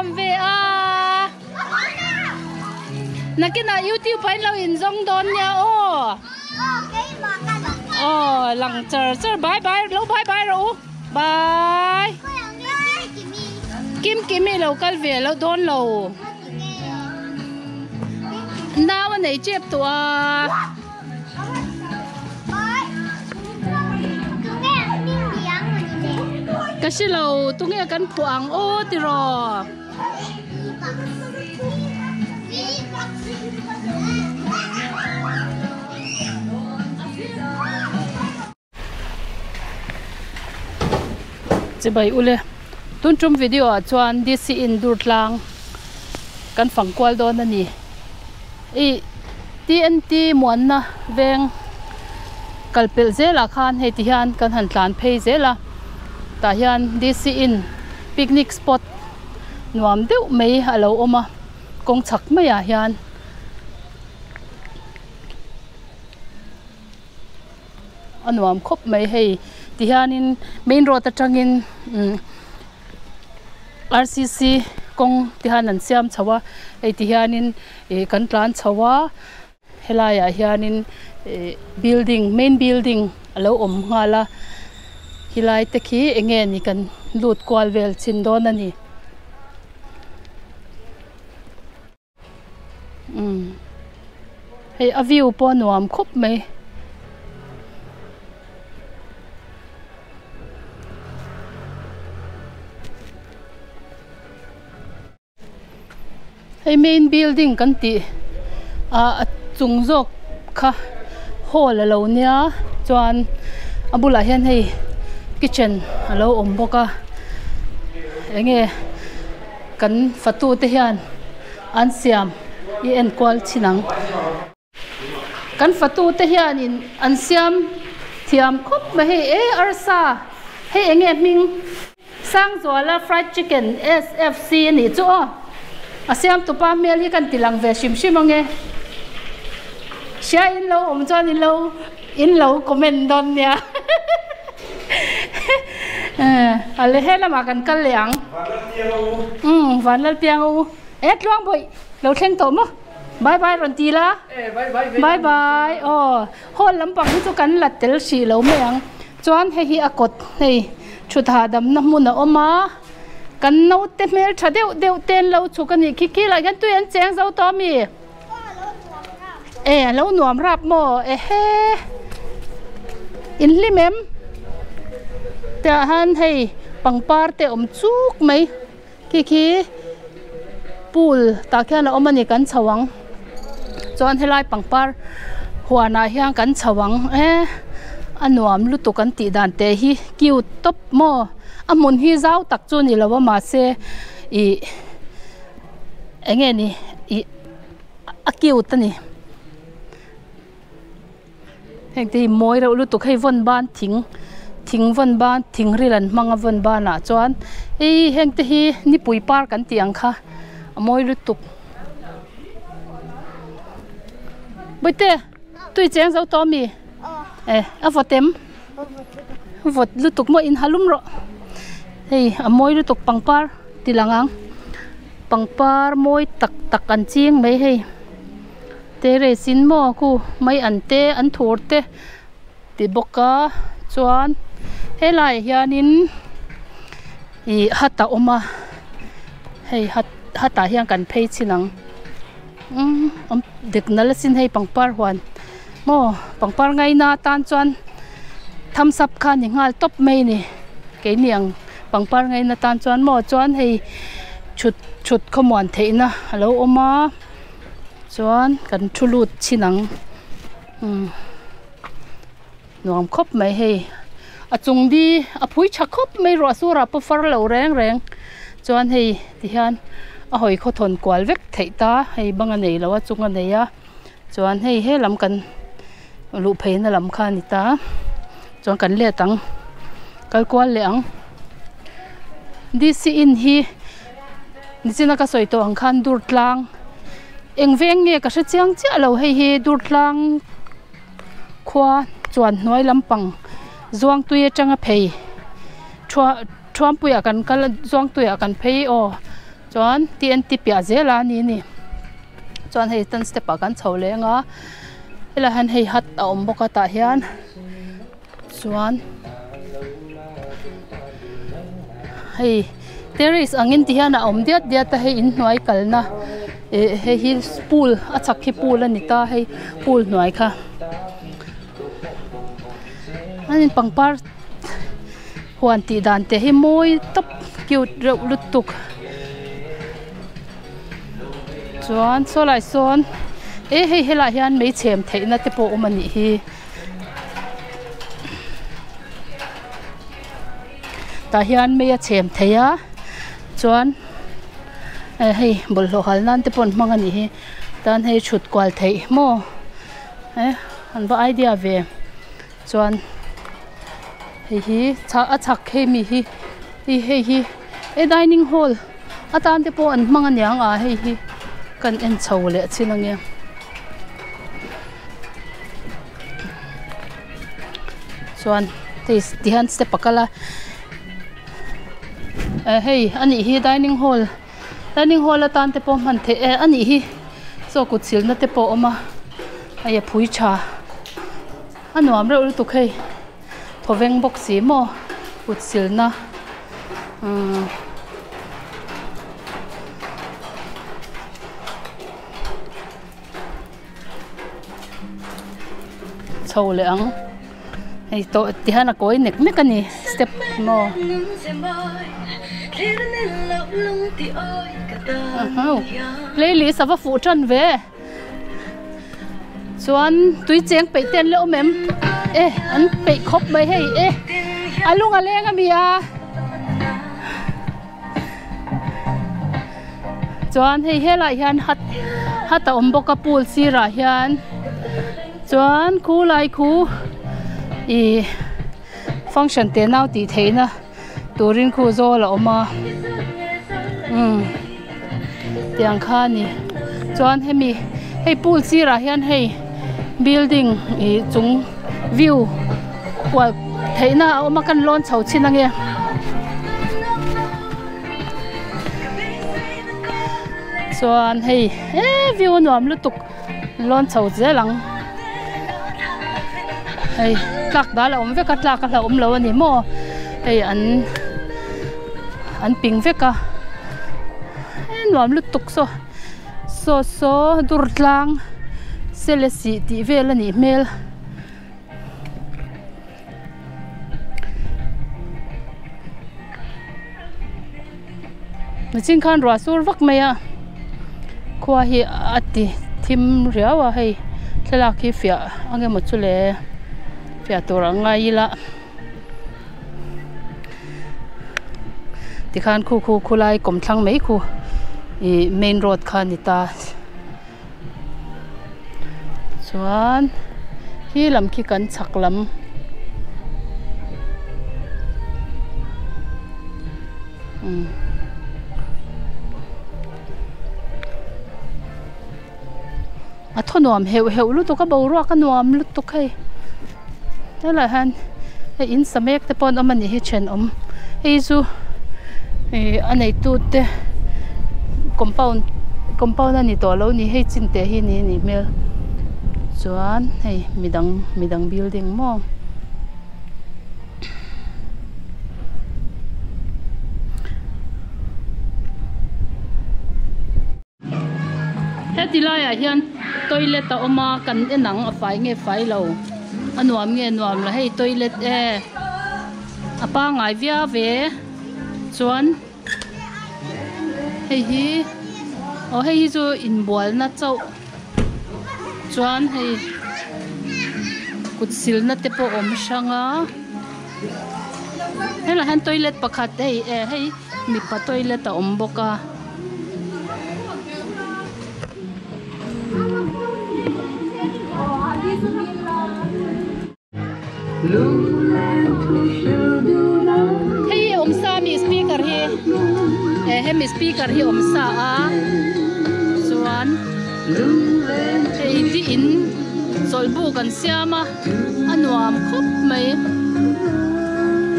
kawm ve a. Nakinah youtube ah in lo in zawng dawn nia aw. Aw lang char char bye bye lo bye bye rawh u bye. Kim Kimi lo kal ve lo dawn lo. Nau a nei chep tawh a. Ka hre lo tunge kan phuah ang aw tiraw. Chibai ule tun tum video ah chuan DC in dur tlang kan fang kual dawn a ni ih TNT muanna veng kal pelh zelah khan hei ti hian kan han tlan phei zel a tah hian DC in picnic spot nuam deuh mai a lo awm a kawng chhak maiah hian. A nuam khawp mai hei tihianin main road atangin umm rcc kawng te hian an siam chho a hei tihianin ih kan tlan chho a helaiah hianin ih building main building a lo awm nghal a helai te khi eng nge ni kan lut kual vel chhin dawn a ni. Umm hei a view pawh a nuam khawp mai. Hei main building kan tih ah a chung zawk kha hall a lo nia chuan a bulah hian hei kitchen a lo awm bawk a eng nge. Kan fatute hian an siam i enkual thin ang. Kan fatute hianin an siam thiam khawp mai hei e arsa hei eng nge hming Sangzuala fried chicken SFC a nih chu aw. A siam tupa hmel hi kan ti lang ve hrim hrim ang e. Hria in lo awm chuan in lo in lo comment dawn nia. A le he lamah kan kal leh ang. Umm Vanlalpianga u. E tluang bawih lo thleng tawh maw. Bye bye rawn ti la. Bye bye aw hall lampang hi chu kan la tel hrih lo mai ang. Chuan hei hi a kawt hei thut hahdamna hmun a awm a. Kan naute hmel tha deuh deuh te an lo chhuk a nih khi khi lah hian tui an cheng zo tawh a mi. E a lo nuam rap maw ehe in hlim em tah hian hei pangpar te awm chuk mai khi khi pool tah khian a awm a ni kan chho ang chuan helai pangpar huanah hian kan chho ang e a nuam lutuk an tih dan te hi cute tawp maw a hmun hi zau tak chu a ni lo a mahse ih. Eng nge ni ih a cute a ni heng te hi mawi reuh lutuk hei vawn ban thing thing vawn ban thing ril an hmang a vawn banah chuan hei heng te hi nipui par kan tih ang kha a mawi lutuk bawihte tui cheng zo tawh ami e a vawt em vawt lutuk maw in ha lum rawh hei a mawi lutuk pangpar ti lang ang. Pangpar mawi tak tak an ching mai hei terrace in maw khu mai an te an thur te ti bawk a chuan helaiah hianin ih hut a awm a hei hut hut ah hian kan phei chhin ang umm awm dik nal asin hei pangpar huan maw pangpar ngaina atan chuan thumbs up kha a ni nghal tawp mai a ni keini ang. Pangpar ngaina tan chuan maw chuan hei thut thut khawmuan theihna a lo awm a chuan kan thu lut chhin ang umm nuam khawp mai hei a chung di a phui tha khawp mai ruah surah pawh far lo reng reng chuan hei tihian a hawi khaw thawn kual vek theih ta hei bang a nei lo a chung a nei a chuan hei he lam kan luh pheina lam kha a ni ta chuan kan let ang kal kual leh ang D_C in hi nichina ka sawi tawh ang khan dur tlang eng veng nge ka hre chiang chiah lo hei hi dur tlang khua chuan hnuai lampang zuang tui atanga phei thua thuampuiah kan kal a zuang tuiah kan phei aw. Chuan TNT piah zel a ni ni. Chuan hei tan step ah kan chho leng a helai hian hei hut a awm bawk a tah hian chuan hei terrace angin ti hian a awm diat diat a hei inhnuai kalna ih hei hi pool a chhak hi pool a ni ta hei pool hnuai kha chuanin pangpar huan tih dan te hi mawi tawp cute reuh lutuk. Chuan saw lai sawn e hei helai hian mei chhem theihna te pawh a awm a nih hi tah hian mei a chhem thei a chuan eh hei bawlhhlawh hal nan te pawh an hmang a nih hi tan hei thut kual theih maw eh an va idea ve chuan hei hi a chhak hei mi hi hei hi e dining hall. Atan te pawh an hmang aniang a hei hi kan en chho leh chin ange. Chuan hei ti hian step a kal a eh hei a nih hi dining hall dining hall atan te pawh hman theih eh a nih hi chaw kut silna te pawh a awm a hei a phui tha a nuam reuh lutuk hei. Thawveng bawk si maw kut silna umm chho leh ang hei tawh ti hian a kawi nek nek a ni step maw playlist a va fuh tan ve. Chuan tui cheng peih te an la awm em? E an peih khawp mai hei e a lung a leng a mi a chuan hei helaiah hian hat hat a awm bawk a pool sirah hian chuan khu lai khu ih function te nau tih theihna turin khu zawl a awm a umm tiang kha a ni chuan hemi hei pool sirah hian hei building ih chung view kual theihna a awm a kan lawn chho chhin ange chuan hei he view a nuam lutuk lawn chho zel ang hei tlak dal a awm vek a tlak a hlauhawm lo a ni maw hei an an ping vek a he nuam lutuk saw saw saw dur tlang sele sih tih vel a nih hmel. Nichin khan ruah sur vak mai a khua hi a ti thim riau a hei thlalak hi fiah ang emaw chu le fiah tur ang ngai ila tikhan khu khu khulai kawmthlang mai khu ih main road kha a ni ta. Chuan khi lam khi kan chhak lam umm a thaw nuam heuh heuh lutuk a boruak a nuam lutuk hei helaiah hian hei in sa mek te pawh an awm a nih hi thenawm hei chu ih a neitu te compound compound a ni tawh lo ni hei chin teh hi ni a nih hmel chuan hei midang midang building maw. Heti laiah hian toilet a awm a kan en ang a fai nge fai lo a nuam nge nuam lo hei toilet e a pangai viau ve chuan hei hi aw hei hi chu inbualna chauh chuan hei kut silna te pawh a awm hrang a helaiah hian toilet pakhat hei eh hei. Mipa toilet a awm bawk a. Hei hi awm sa mi speaker hi eh hemi speaker hi awm sa a chuan hei hi in chawlhbuk an siam a. A nuam khawp mai.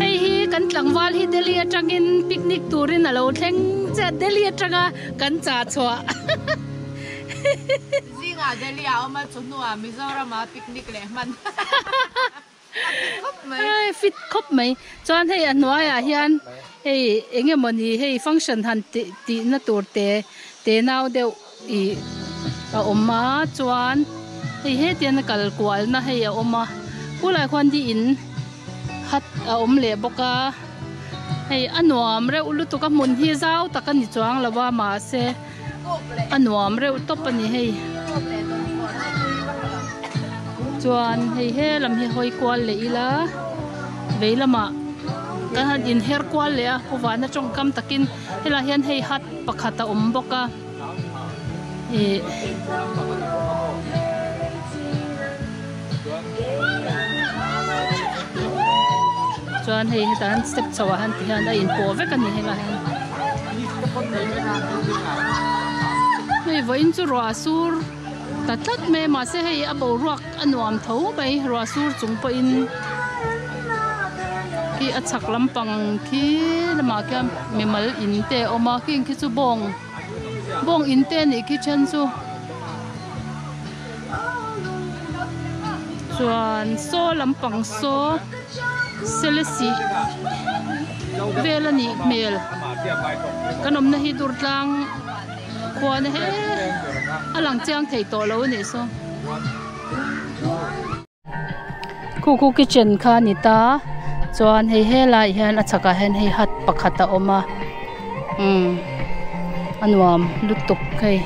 Hei hi kan tlangval hi Delhi atangin picnic turin a lo thleng. che Delhi atanga kan chah chhuah. Zingah Delhi ah awm a, chawhnuah Mizoram ah picnic leh hman. A fit khawp mai. Ai fit khawp mai. Chuan hei a hnuaiah hian hei eng emawni hei function han tih tihna tur te te nau deuh ih a awm a chuan hei hetian a kal kualna hei a awm a khulai khuan di in hat a awm leh bawk a hei a nuam reuh lutuk a hmun hi zau tak a ni chuang lo a mahse a nuam reuh tawp a ni hei chuan hei he lam hi hawi kual leh ila vei lamah kan han inher kual leh a pu vana tawngkam takin helaiah hian hei hat pakhat a awm bawk a ih chuan hei hetah hian step chho ah hian ti hian a inpawh vek a ni helaiah hian hei vawiin chu ruah a sur ta tlat mai a mahse hei a boruak a nuam tho mai ruah sur chung pawhin khi a chhak lampang khi lamah khian mimal in te a awm a khing khi chu bawng bawng in te a nih khi then chu. Chuan saw lampang saw selesih vel a nih hmel kan awmna hi Durtlang khua na he a lang chiang thei tawh lo a nih saw. Khu khu kitchen kha a ni ta chuan hei helaiah hian a chhakah hian hei hut pakhat a awm a umm a nuam lutuk hei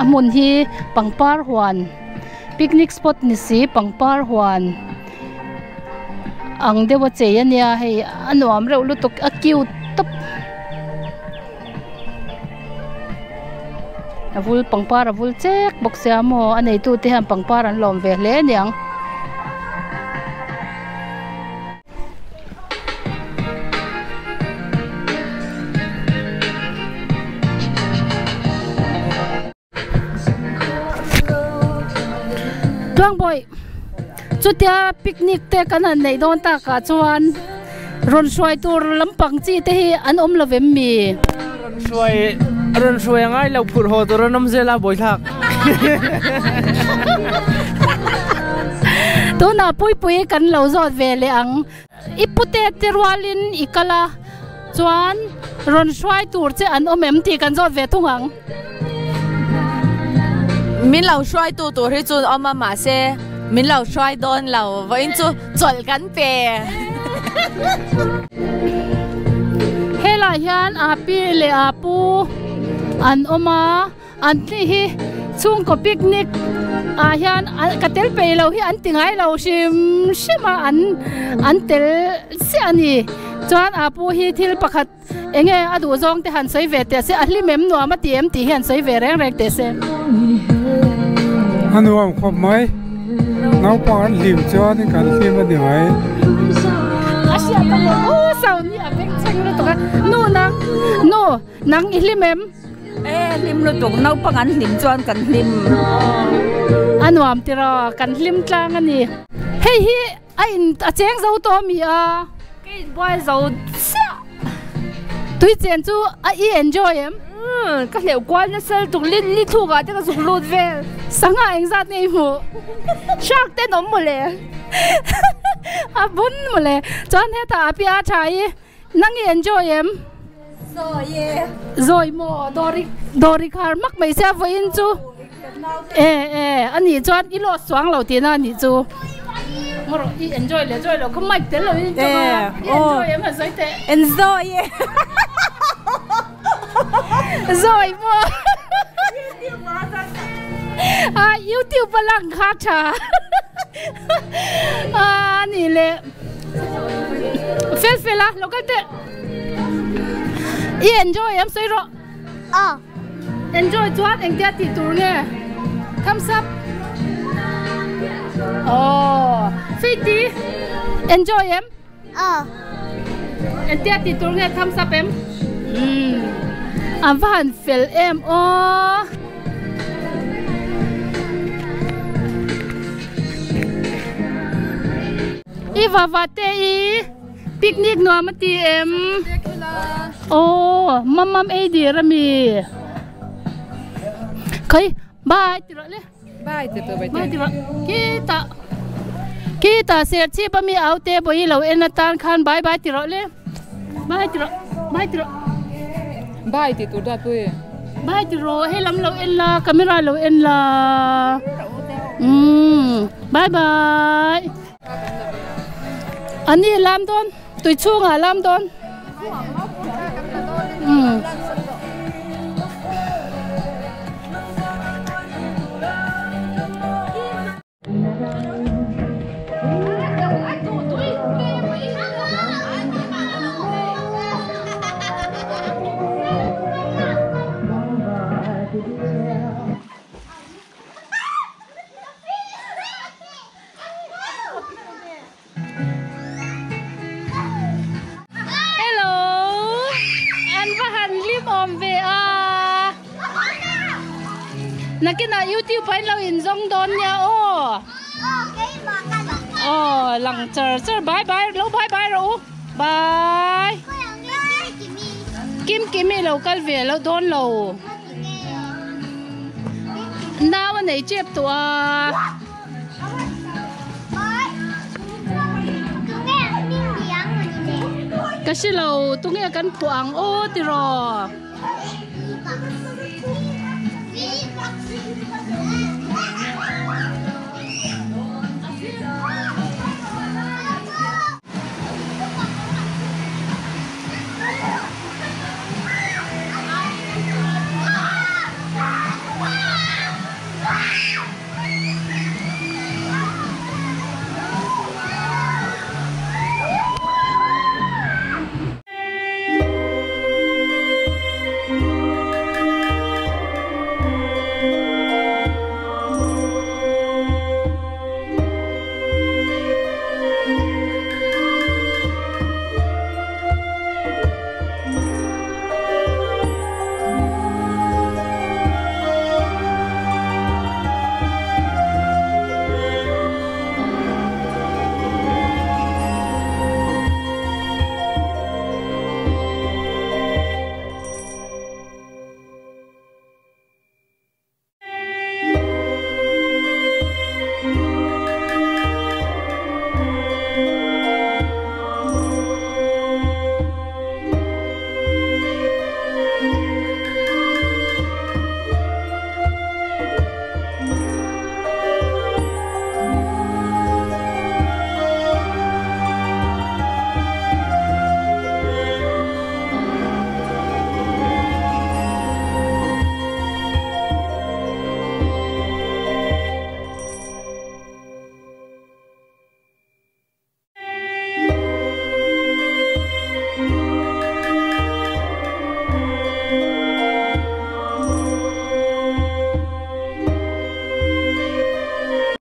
a hmun hi pangpar huan picnic spot ni si pangpar huan ang deuh a chei a nia hei a nuam reuh lutuk a cute tawp. A vul pangpar a vul chek bawk sia maw a neitu te hian pangpar an lawm ve hle aniang. Tluangbawih chutia picnic te kan han neih dawn takah chuan rawn hruai tur lampang chi te hi an awm lo vem mi? Rawn hruai rawn hruai a ngai lo phurh haw tur an awm zel a buaithlak. Tunah Puipui kan lo zawt ve leh ang. I pute te rualin i kal a, chuan rawn hruai tur che an awm em tih kan zawt ve thung ang. Min lo hruaitu tur hi chu an awm a, mahse min lo hruai dawn lo, vawiin chu chawlh kan pe. Helaiah hian a pi leh a pu an awm a. An tih hi chhungkaw picnic ah hian ka tel peih lo hi an ti ngai lo hrim hrim a an an tel chiah a ni chuan a pu hi thil pakhat eng nge a duh zawng te han sawi ve teh se a hlim em nuam a ti em tih hi han sawi ve reng reng teh se. A nuam khawp mai naupang an hlim chuan kan hlim a ni mai. A hriat a ni u sound hi a bengchheng lutuk a nu nang nu. Nang i hlim em? E, hlim lutuk, naupang an hlim chuan kan hlim. A nuam tiraw, kan hlim tlang a ni. Hei hi a in a cheng zo tawh a mi a? Ka inbuai zo chiah. Tui chen chu a i enjoy em? Umm, ka hleuh kual nasa lutuk, li li thuk ah te ka zuk lut vel. Sangha engzat nge i hmuh? Shark te an awm mawle. A bun mawle. Chuan hetah a piah a tha i. Nang i enjoy em? Zawi e. Zawi maw? Dawri dawri khar hmak mai sia vawiin chu. E e a nih chuan i loss chuang lo tihna a nih chu. Maw rawh i enjoy leh joy lo kha mic tel lo in chawng a. I enjoy em han sawi teh. Enjoy e. Zawi maw? A YouTube a lang kha tha. A nih leh. Fel fel a lo kal teh. I enjoy em sawi rawh. A. Enjoy chuan engtia tih tur nge? Thumbs up. Oh, Faith-i enjoy em? A. Engtia tih tur nge thumbs up em? Umm. A va han fel em aw. I va va te i picnic nuam a ti em? Aw mam mam ei dir ami. Khai bye ti rawh le. Bye ti tu bye ti rawh. Kita kita ser chi pa mi au te boi lo en atan khan bye bye ti rawh le. Bye ti rawh. Bye ti rawh. Bye ti tu da pui. Bye ti rawh hei lam lo en la camera lo en la. Um bye bye. Ani lam dawn tui chhungah lam dawn. Um. Hello an va han hlim awm ve a nakinah youtube ah in lo inzawng dawn nia aw aw lang char char bye bye lo bye bye rawh u bye kim kimi lo kal ve lo dawn lo nau a nei chep tawh a. Ka hre lo tunge kan phuah ang aw tiraw.